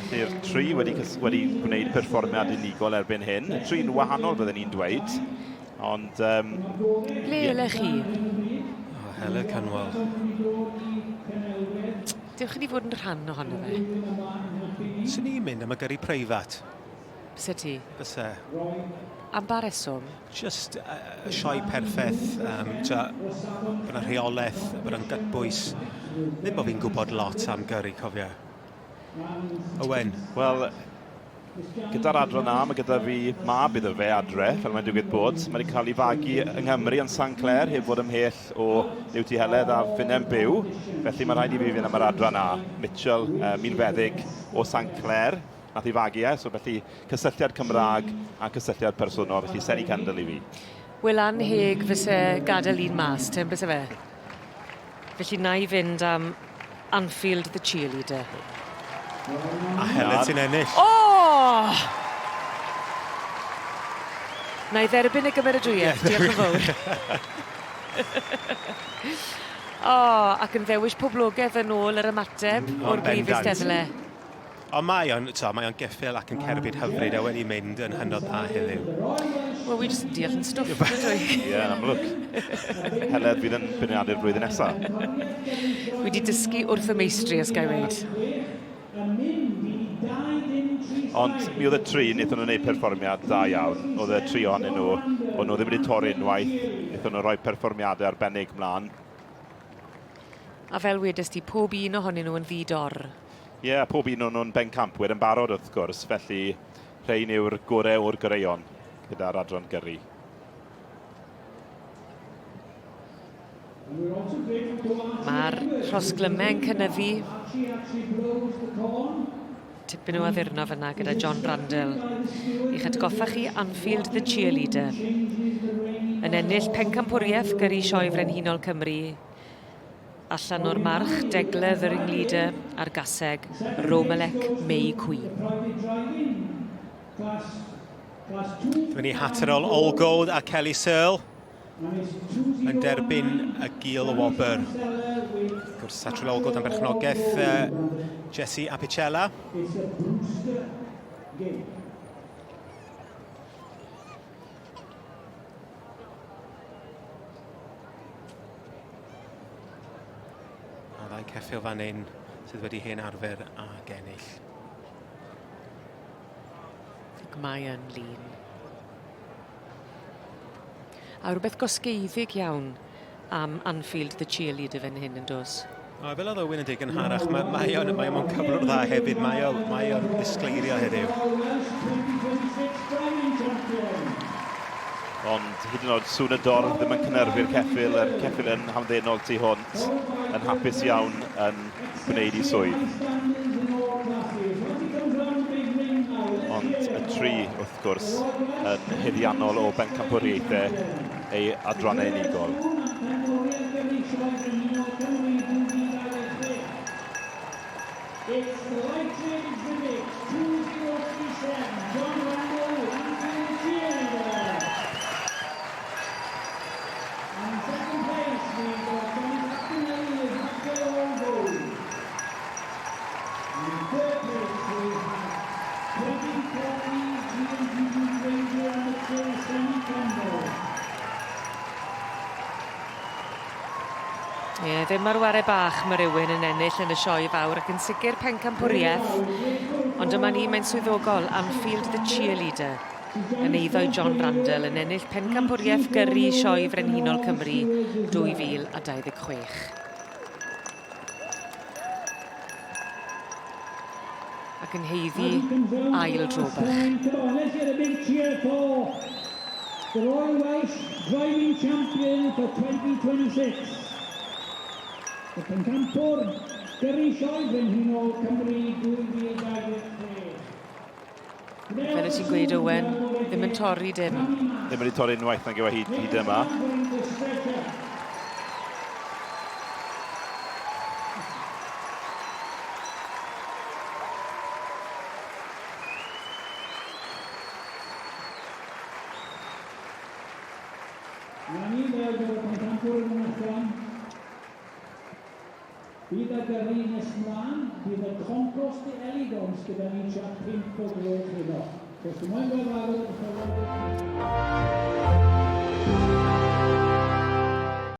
Felly'r tri wedi, wedi gwneud perfformiad unigol erbyn hyn. Y tri'n wahanol fydden ni'n dweud. Ond... Um, Ble yeah. elech chi? Oh, Heledd Cynwal. Dewch i ni fod yn rhan ohono fe. Swn i'n mynd am y gyrru preifat. Byse ti? Byse. Am ba reswm? Just uh, sioe perffaith, um, ta, bod yna rheolaeth, bod yna'n gytbwys. Ddim bod fi'n gwybod lot am gyrru, cofio. Owen. Wel, gyda'r adran A, mae gyda fi mab iddo fe adre, fel mae'n digwydd bod. Mae wedi cael ei fagu yng Nghymru yn San Clair, heb fod ymhell o Liwti Heledd a finne'n byw. Felly mae rhaid i fi fynd am yr adran A. Mitchell, uh, milfeddyg o San Clair, nath ei fagu e, so felly cysylltiad Cymraeg a cysylltiad personol, felly Senny Kendall i fi. Wel, anheg fyse gadael un mas, te, byse fe? Felly na i fynd am Anfield the cheerleader. A Heledd sy'n ennill. O! Na i dderbyn y gymeradwyaeth, diolch yn fawr. o, ac yn ddewis poblogaidd yn ôl yr ymateb o'r brif eisteddle. Ond mae o'n, t'o, mae o'n geffyl ac yn cerbyd hyfryd a wedi mynd yn hynod dda heddiw. Wel, wi jyst yn deall yn stwff, ydw i? Ie, yn amlwg. Heledd fydd yn beirniadu'r flwyddyn nesaf. Wi wedi dysgu wrth y meistri, os ga i weud. Ond mi oedd y tri, wnaethon nhw wneud perfformiad da iawn. Oedd y tri ohonyn nhw, o'n nhw ddim wedi torri unwaith, wnaethon nhw roi perfformiadau arbennig mlaen. A fel wedes di, pob un ohonyn nhw yn ddi-dor. Ie, a pob un o'n nhw'n bencampwyr yn barod wrth gwrs, felly rhein yw'r gorau o'r goreuon gyda'r adran gyrru. Mae'r rhosglymau'n cynyddu. Tipyn o addurno fyna gyda John Randall. I'ch atgoffa chi Anfield the Cheerleader. Yn ennill pencampwriaeth gyrru Sioe Frenhinol Cymru allan o'r march Degle the Ringleader a'r gaseg Romalek May Queen. Dyma ni Hatterall All Gold a Kelly Searle yn derbyn y gil o wobr. Wrth gwrs, Hatterall All Gold yn berchnogaeth Jesse Apicella. A ddau ceffyl fan hyn sydd wedi hen arfer ag ennill. Ac mae yn lun. A rhywbeth gosgeiddig iawn am Anfield the cheerleader fan hyn yn dos. O, fel oedd Owen yn dweud gynharach, mae, mae o'n, mae o'n mewn cyflwr dda hefyd, mae o'n, mae o'n ddisgleirio heddiw. Ond hyd yn oed sŵn y dorf ddim yn cynhyrfu'r ceffyl, yr ceffyl yn hamddenol tu hwnt, yn hapus iawn yn gwneud i swydd. Ond y tri, wrth gwrs, yn haeddiannol o bencampwriaethau ei adrannau unigol. Ie, ddim ar ware bach mae rhywun yn ennill yn y sioe fawr ac yn sicr pencampwriaeth. Ond dyma ni, mae'n swyddogol, Anfield the Cheerleader yn eiddo i John Randall yn ennill pencampwriaeth gyrru Sioe Frenhinol Cymru 2026. Ac yn haeddu ail dro bach. The Royal Welsh Driving Champion for 2026. Y pencampwr gyrru Sioe Frenhinol Cymru 2026. Fel y ti'n gweud Owen, ddim yn torri dim. Ddim wedi torri unwaith nag yw e hyd, hyd yma. Bydd y gyrru nes mlaen, bydd y Concours d'Elegance gyda ni tua 5 o gloch heno. So, os ti'n moyn gweld rhagor o.